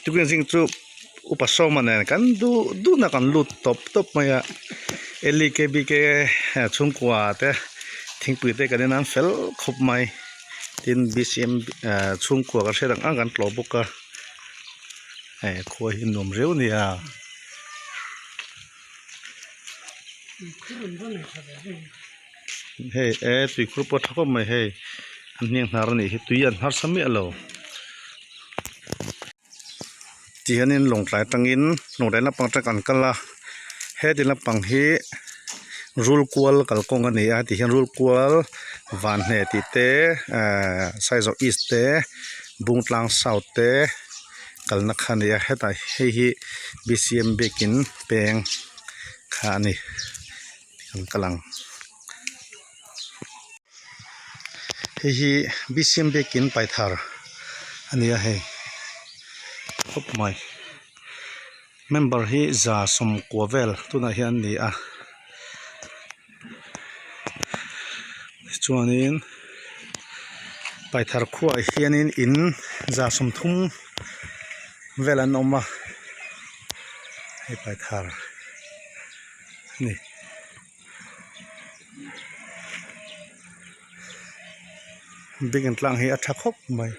Tukin zing chu upa sawma nen kan duh duh na kan lut tawp tawp mai a L E K B K chhungkua te thingpui te kan in an fel khawp mai tin B C M chhungkua kan hriat ang ang kan tlawh bawk a hei khua hi nuam riau a nia. Hei e tuikhur pawh a tha khawp mai hei an hniang hnar a nih hi tui an harsa miah lo ti hianin lawngtlai atangin lawngtlai lampang atang kan kal a heti lampang hi rul kual kalkawng a ni a ti hian rul kual van hne tih te ehh saizawh east te bungtlang south te kalna kha a ni a hetah hei hi b c m biakin peng kha a ni. An kal ang hei hi bcm biakin paithar a ni a hei khawp mai member hi za sawmkua vel tunah hian an ni a tichuanin paithar khuaah hianin in za sawmthum vel an awm a hei paithar. Ni biakin tlang hi a tha khawp mai.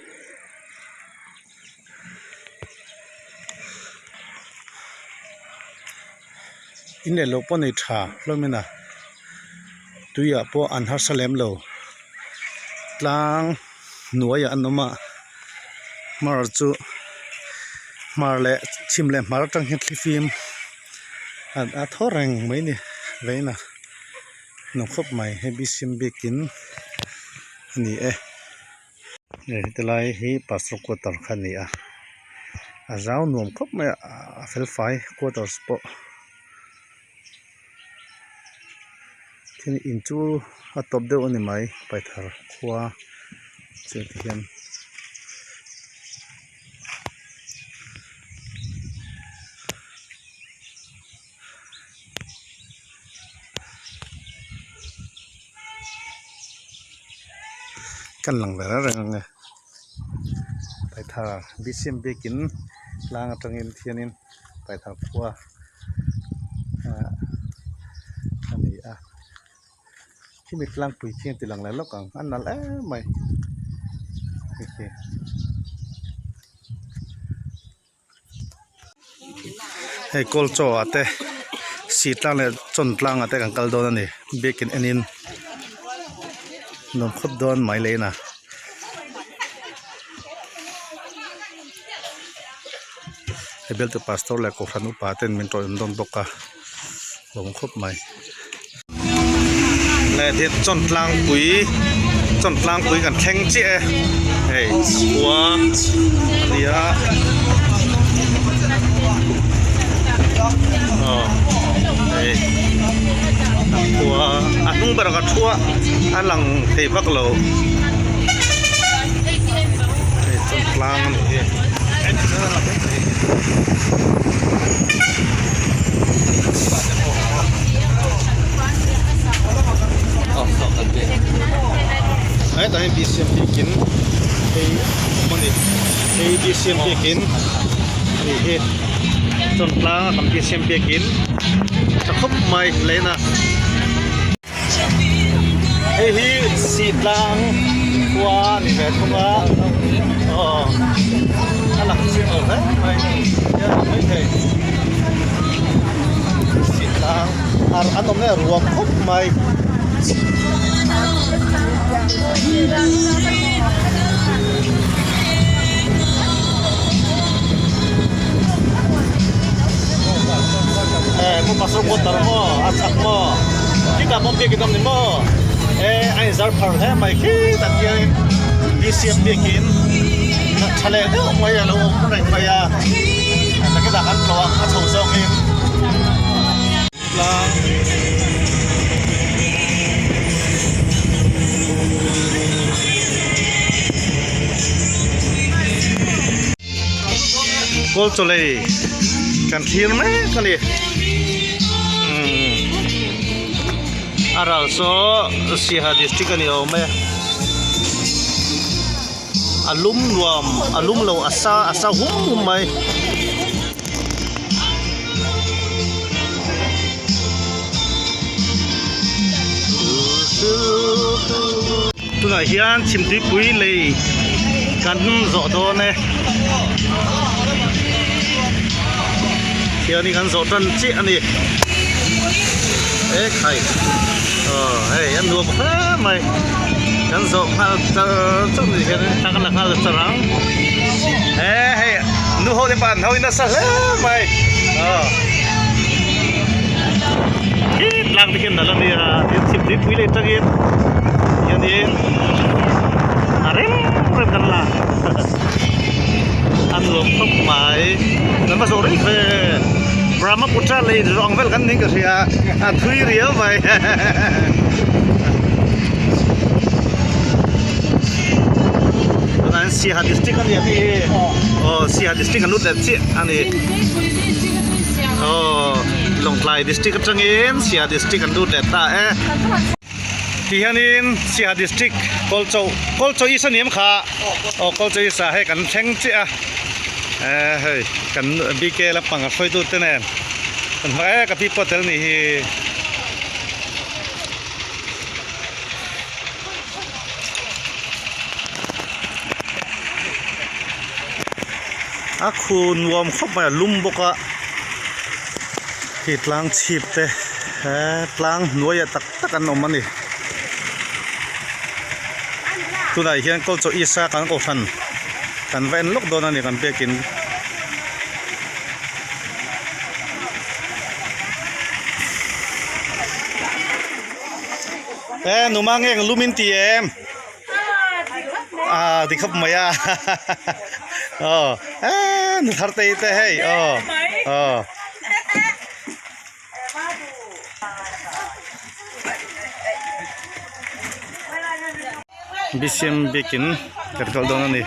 In leh loh pawh nei tha hlawm in a tuiah pawh an harsa lem lo tlang hnuaiah an awm a hmar chu hmar leh chhim leh hmar atang hian thlifim. A thaw reng mai ni veina nuam khawp mai hei bcm biakin a ni e heti lai hi pastor quarter kha a ni a a zau nuam khawp mai a a fel fai quarters pawh thil in chu a tawp deuh a ni mai paithar khua chu ti hian. Kan lang ve reng reng ang e paithar bcm biakin tlang atangin thianin paithar khua ah a ni a khimi tlangpui khi an ti lang leh lawk ang a nalh em mai hei khi. Hei kawl chaw ah te sih tlang leh chawn tlang ah te kan kal dawn a ni biakin en in nuam khawp dawn mai leh in a hei bialtu pastor leh kohhran upa ten min tawih awm dawn bawk a lawm khawp mai. Leh thil chawn tlangpui chawn tlangpui kan thleng chiah e hei khua a ni a aw hei a khua a hnung berah ka thu a a lang thei vak lo hei chawn tlang a nih hi. Hetah hian bcm biakin hei awm a ni hei bcm biakin a nih hi chuan tlanga kan bcm biakin tha khawp mai leh na hei hi sih tlang khua a ni ve thung a aw a lang chiang lo hle mai hian a maithei sih tlang ar an awm leh ruam khawp mai. Maw a chak maw khitah pawh biakin awm ni maw e a inzar phar hle mai khitah khianin bcm biakin tha leh deuh mai a lo awm reng mai a takitah kan tlawh a a chho zawkin tlang. Kawl chawlei kan thlir mek a ni a ral saw Siaha district a ni awm e a lum nuam a lum lo a sa a sa hum hum mai. Tunah hian chhimtuipui lei kan zawh dawn e. Thian hi kan zawh tan chiah a ni. Ekhai aw hei a nuam hle mai. Kan zawh nghal char char ni hian thla kan la nghal char ang. He hei nu ho te pawh an hawi nasa hle mai. Aw khi tlang te khian nalh a nia tin chhimtuipui lei tangin hianin a rem rem kan la a nuam khawp mai kan va zawh rih ve Brahmaputra lei zawng vel kan ning ka hria a thui riau mai tunah hian Siaha district a ni a tih hi aw Siaha district an lut leh chiah a ni aw Lawngtlai district atangin Siaha district an lut leh ta e. Ti hianin Siaha district Kawlchaw Kawlchaw East a ni em kha aw Kawlchaw East ah hei kan thleng chiah a eh hei kan BK lampang a hruaitu te nen kan hmu e ka pi pawh tel nih hi. A khu nuam khawp mai a lum bawk a khi tlang chhip te he tlang hnuaiah tak tak an awm a ni tunah hian kawlchaw isa kan kohhran kan va en lawk dawn a ni kan biakin. E numa nge ang lum in ti em ah ti khawp mai a aw e nu thar te te hei aw aw. Bcm biakin kan kal dawn a ni.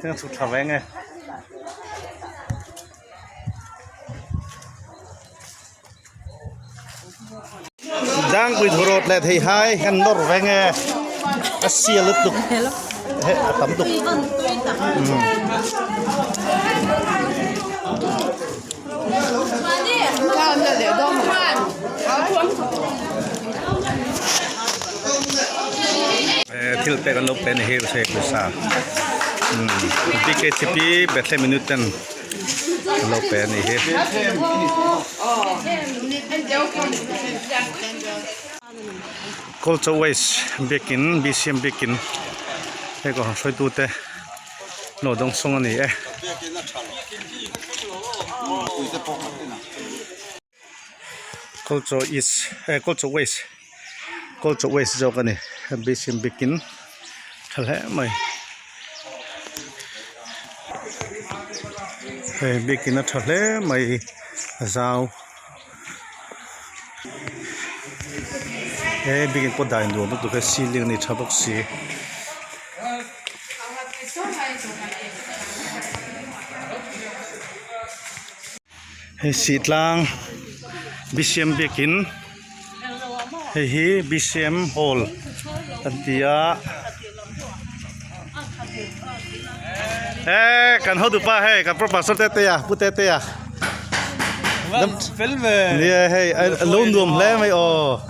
Thil chhuk tha ve nge. Dangpui thu rawt leh thei hai kan nawr ve nge a sia lutuk he a tam tuk. Thil pek an lo pe a ni hi hei pawisa BKTP Bethlehem minute ten an lo pe a ni hi. Culture Waste biakin BCM biakin hei kohhran hruaitute lo dawngsawng a ni e. Culture East eh Culture Waste Culture Waste zawk a ni BCM biakin tha hle mai hei biakin a tha hle mai a zau he biakin pawh dai nuam lutuk e ceiling a nei tha bawk si. Hei sih tlang bcm biakin hei hi bcm hall an ti a eh kan hotupa hei kan proper pastor Tetea pu Tetea nia hei a lo nuam hle mai aw.